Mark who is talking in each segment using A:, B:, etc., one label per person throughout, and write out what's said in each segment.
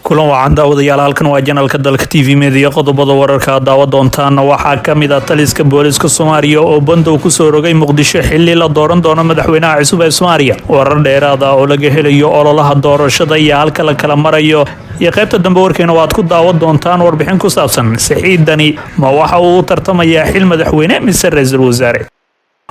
A: Kulan wacan daawadayaal, halkan waa janalka Dalka TV Media. Qodobada wararka aad daawa doontaana waxaa ka mid ah taliska booliska Soomaaliya oo bandow kusoo rogay Muqdisho xilli la dooran doono madaxweynaha cusub ee Soomaaliya. Warar dheeraad ah oo laga helayo ololaha doorashada iyo halka la kala marayo, iyo qaybta dambe warkeena waad ku daawan doontaan warbixin ku saabsan Saciid Dani ma waxa uu u tartamayaa xil madaxweyne mise ra-iisul wasaare.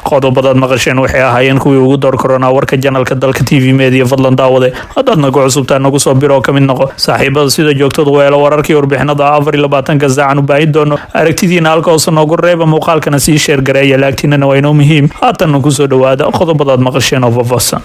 A: Qodobadaad maqasheen waxay ahaayeen kuwii ugu door koronaa warka janalka Dalka TV Media. Fadlan daawade, haddaad nagu cusubtaa, nagu soo biro oo ka mid noqo saaxiibada sida joogtada weelo wararkii warbixinada 24-ka saacan u baahin doono. Aragtidiina halka hoose noogu reeba, muuqaalkana sii share gareeya, like-tiinana waa inoo muhiim. Haatanna kusoo dhowaada qodobadaad maqasheen oo faahfaahsan.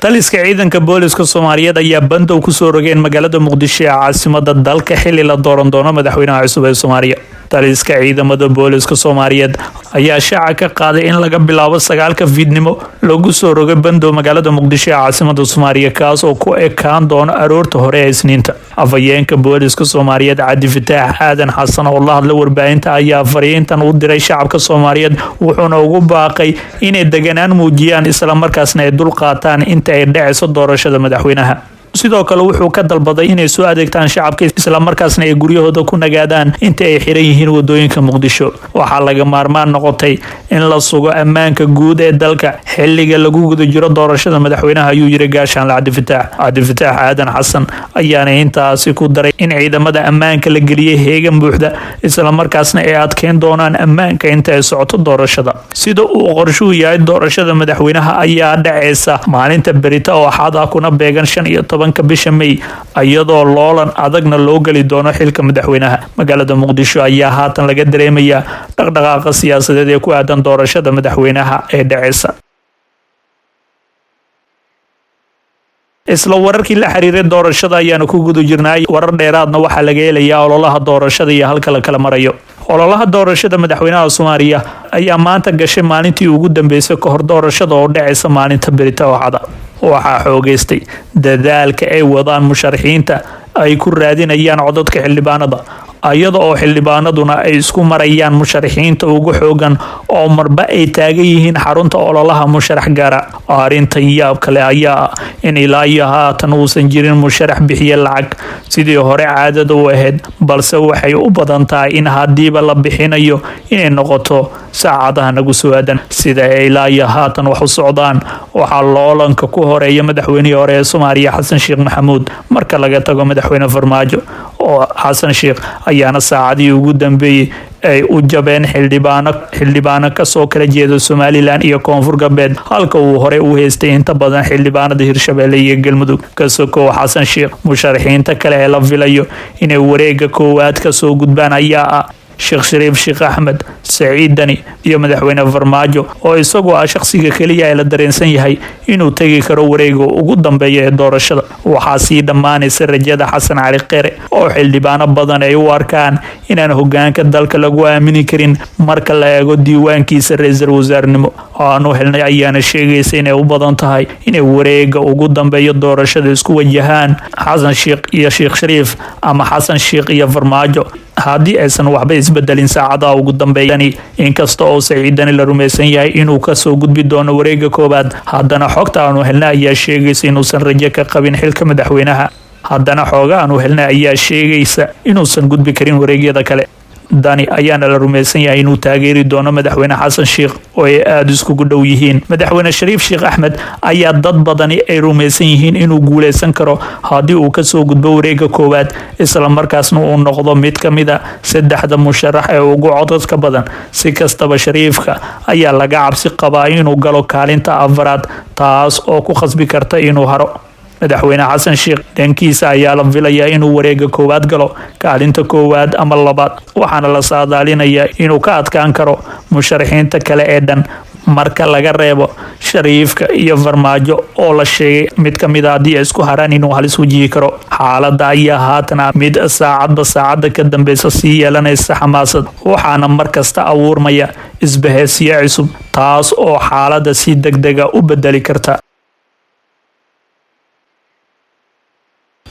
A: Taliska ciidanka booliska Soomaaliyeed ayaa bandow kusoo rogeen magaalada Muqdisho ee caasimada dalka xili la dooran doono madaxweynaha cusub ee Soomaaliya. Taliska ciidamada booliska Soomaaliyeed ayaa shaaca ka qaaday in laga bilaabo 9-ka fiidnimo lagu soo rogay bandow magaalada Muqdisho ee caasimada Soomaaliya, kaas oo ku ekaan doono aroorta hore ee Isniinta. Afhayeenka booliska Soomaaliyeed, Cabdi Fataax Aadan Xasan, oo la hadlay warbaahinta, ayaa fariintan u diray shacabka Soomaaliyeed, wuxuuna ugu baaqay inay deganaan muujiyaan, islamarkaasna ay dul qaataan inta ay dhacayso doorashada madaxweynaha. Sidoo kale wuxuu ka dalbaday inay soo adeegtaan shacabka, islamarkaasna ay guryahooda ku nagaadaan inta ay xiran yihiin wadooyinka Muqdisho. Waxaa laga maarmaan noqotay in la sugo ammaanka guud ee dalka xiliga lagu guda jiro doorashada madaxweynaha, ayuu yiri gaashaanle Cabdifataax. Cabdifataax Aadan Xasan ayaana intaasi ku daray in ciidamada ammaanka la geliyay heegan buuxda, islamarkaasna ay adkeyn doonaan ammaanka inta ay socoto doorashada. Sida uu qorshuhu yahay, doorashada madaxweynaha ayaa dhaceysa maalinta berita oo Axad ah, kuna beegan 15-ka bisha May, iyadoo loolan adagna loo geli doono xilka madaxweynaha. Magaalada Muqdisho ayaa haatan laga dareemayaa dhaqdhaqaaqa siyaasadeed ee ku aadan doorashada madaxweynaha ee dhaceysa. Isla wararkii la xiriiray doorashada ayaanu ku guda jirnaay. Warar dheeraadna waxaa laga helayaa ololaha doorashada iyo halka la kala marayo. Ololaha doorashada madaxweynaha Soomaaliya ayaa maanta gashay maalintii ugu dambeysay kahor doorashada oo dhaceysa maalinta berita oo cada. Waxaa xoogeystay dadaalka ay wadaan musharaxiinta ay ku raadinayaan codadka xildhibaanada, iyada oo xildhibaanaduna ay isku marayaan musharaxiinta ugu xoogan, oo marba ay taagan yihiin xarunta ololaha musharax gaara. Arrinta yaab kale ayaa ah in ilaa iyo haatan uusan jirin musharax bixiye lacag sidii hore caadada u ahayd, balse waxay u badan tahay in haddiiba la bixinayo inay noqoto saacadaha nagu soo aadan. Sida ay ilaa iyo haatan wax u socdaan, waxaa loolanka ku horeeya madaxweynihii hore ee Soomaaliya, Xasan Sheekh Maxamuud, marka laga tago madaxweyne Farmaajo. Oo Xasan Sheekh ayaana saacadihii ugu dambeeyey ay u jabeen xildhibaano kasoo kala jeeda Somaliland iyo Koonfur Galbeed, halka uu horey u haystay inta badan xildhibaanada Hirshabelle iyo Galmudug. Kasokow Xasan Sheekh, musharaxiinta kale ee la filayo inay wareega koowaad kasoo gudbaan ayaa ah Sheekh Shariif Sheekh Axmed, Saciid Dani iyo madaxweyne Farmaajo, oo isagoo ah shaqsiga keliya ee la dareensan yahay inuu tegi karo wareega ugu dambeeya ee doorashada. Waxaa sii dhammaanaysa rajada Xasan Cali Kheyre, oo xildhibaano badan ay u arkaan inaan hogaanka dalka lagu aamini karin marka la eego diiwaankiisa ra-iisul wasaarnimo. Oo aanu helnay ayaana sheegaysa inay u badan tahay inay wareega ugu dambeeya doorashada isku wajahaan Xasan Sheekh iyo Sheekh Shariif ama Xasan Sheekh iyo Farmaajo, haddii aysan waxba isbedelin saacadaha ugu dambeeyani. Inkasta oo Saciidani la rumaysan yahay inuu kasoo gudbi doono wareega koowaad, haddana xogta aanu helnay ayaa sheegaysa inuusan rajo ka qabin xilka madaxweynaha. Haddana xooga aanu helnay ayaa sheegaysa inuusan gudbi karin wareegyada kale. Dani ayaana la rumaysan yahay inuu taageeri doono madaxweyne Xasan Sheekh, oo ay aada iskugu dhow yihiin. Madaxweyne Shariif Sheekh Axmed ayaa dad badani ay rumaysan yihiin inuu guuleysan karo haddii uu kasoo gudbo wareega koowaad, islamarkaasna uu noqdo mid ka mid a saddexda musharax ee ugu codadka badan. Si kastaba, Shariifka ayaa laga cabsi qabaa inuu galo kaalinta afaraad, taas oo ku khasbi karta inuu haro. Madaxweyne Xasan Sheekh dhankiisa ayaa la filayaa inuu wareega koowaad galo kaalinta koowaad ama labaad, waxaana la saadaalinayaa inuu ka adkaan karo musharaxiinta kale ee dhan, marka laga reebo Shariifka iyo Farmaajo, oo la sheegay mid ka mid a haddii ay isku haraan inuu halis wajihi karo. Xaaladda ayaa haatan mid saacadba saacadda ka dambeysa sii yeelanaysa xamaasad, waxaana markasta abuurmaya isbahaysiyo cusub, taas oo xaaladda si degdega u bedeli karta.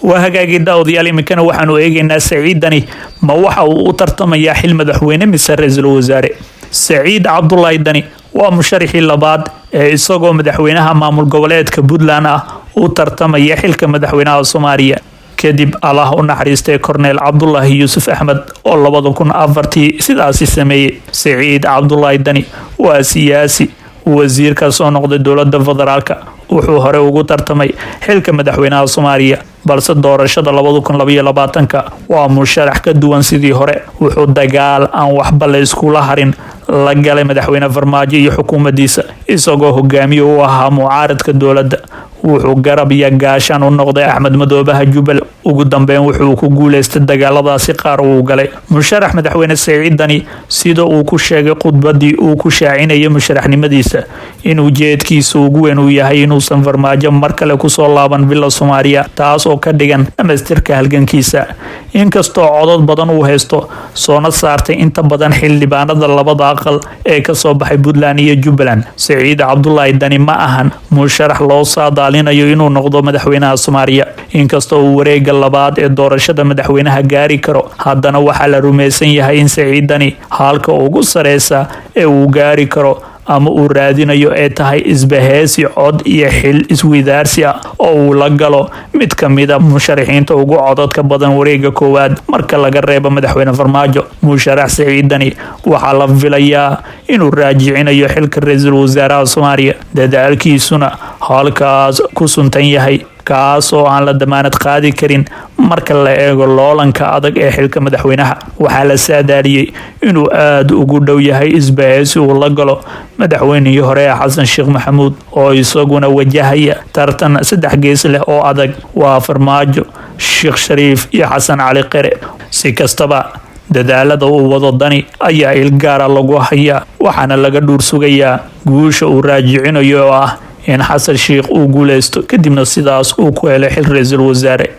A: Waa hagaagii daawadayaal, iminkana waxaanu eegaynaa Saciid Dani ma waxa uu u tartamayaa xil madaxweyne mise ra-iisul wasaare. Saciid Cabdulaahi Dani waa musharaxii labaad ee isagoo madaxweynaha maamul goboleedka Puntland ah u tartamaya xilka madaxweynaha Soomaaliya. Kadib Allah u naxariistay Korneel Cabdulaahi Yuusuf Axmed oo 2004-tii sidaasi sameeyey. Siciid Cabdulaahi Dani waa siyaasi, wasiir ka soo noqday dowladda federaalka. Wuxuu hore ugu tartamay xilka madaxweynaha Soomaaliya, balse doorashada 2022-ka waa musharax ka duwan sidii hore. Wuxuu dagaal aan waxba la iskula harin la galay madaxweyne Farmaajo iyo xukuumaddiisa, isagoo hogaamiye u ahaa mucaaradka dowladda. Wuxuu garab iyo gaashaan u noqday Axmed Madoobaha Jubal. Ugu dambeyn wuxuu ku guuleystay dagaaladaasi qaar uu galay. Musharax madaxweyne Siciid Dani, sida uu ku sheegay khudbadii uu ku shaacinayay musharaxnimadiisa, in ujeedkiisa ugu weyn uu yahay inuusan Farmaajo mar kale kusoo laaban Villa Soomaaliya, taas oo ka dhigan dhamaystirka halgankiisa. Inkastoo codod badan uu haysto, soona saartay inta badan xildhibaanada labada aqal ee kasoo baxay Puntland iyo Jubbaland, Siciid Cabdulaahi Dani ma ahan musharax loo saadaalinayo inuu noqdo madaxweynaha Soomaaliya. Inkastoo uu wareega labaad ee doorashada madaxweynaha gaari karo, haddana waxaa la rumaysan yahay in Siciid Dani halka ugu sareysa ee uu gaari karo ama uu raadinayo ee tahay isbaheesi cod iyo xil isweydaarsi ah oo uu la galo mid ka mid a musharaxiinta ugu codadka badan wareega koowaad, marka laga reebo madaxweyne Farmaajo. Musharax Siciid Dani waxaa la filayaa inuu raajicinayo xilka ra-iisul wasaaraha Soomaaliya, dadaalkiisuna halkaas ku suntan yahay, kaas oo aan la damaanad qaadi karin marka la eego loolanka adag ee xilka madaxweynaha. Waxaa la saadaaliyey inuu aada ugu dhow yahay isbaheysi uu la galo madaxweynihii hore ee Xasan Sheekh Maxamuud, oo isaguna wajahaya tartan saddex gees leh oo adag: waa Farmaajo, Sheekh Shariif iyo Xasan Cali Qere. Si kastaba, dadaalada uu wado Dani ayaa ilgaara lagu hayaa, waxaana laga dhuur sugayaa guusha uu raajicinayo oo ah in Xasan Sheikh uu guuleysto, kadibna sidaas uu ku helay xil ra-iisul wasaare.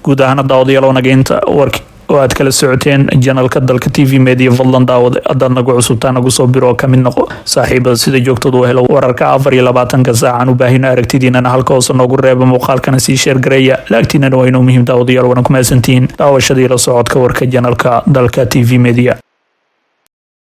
A: Guud ahaana, daawadayaal, wanageynta warki oo aad kala socoteen janalka Dalka TV Media. Fadlan daawade, haddaad nagu cusubtaa, nagu soo biro oo kamid noqo saaxiibada sida joogtadu u helo wararka 24-ka saacan u baahino. Aragtidiinana halka hoose noogu reeba, muuqaalkana sii share gareeya, laagtiinana waa inuu muhiim. Daawadayaal, waana ku mahadsantihiin daawashadii la socodka warka janalka Dalka TV Media.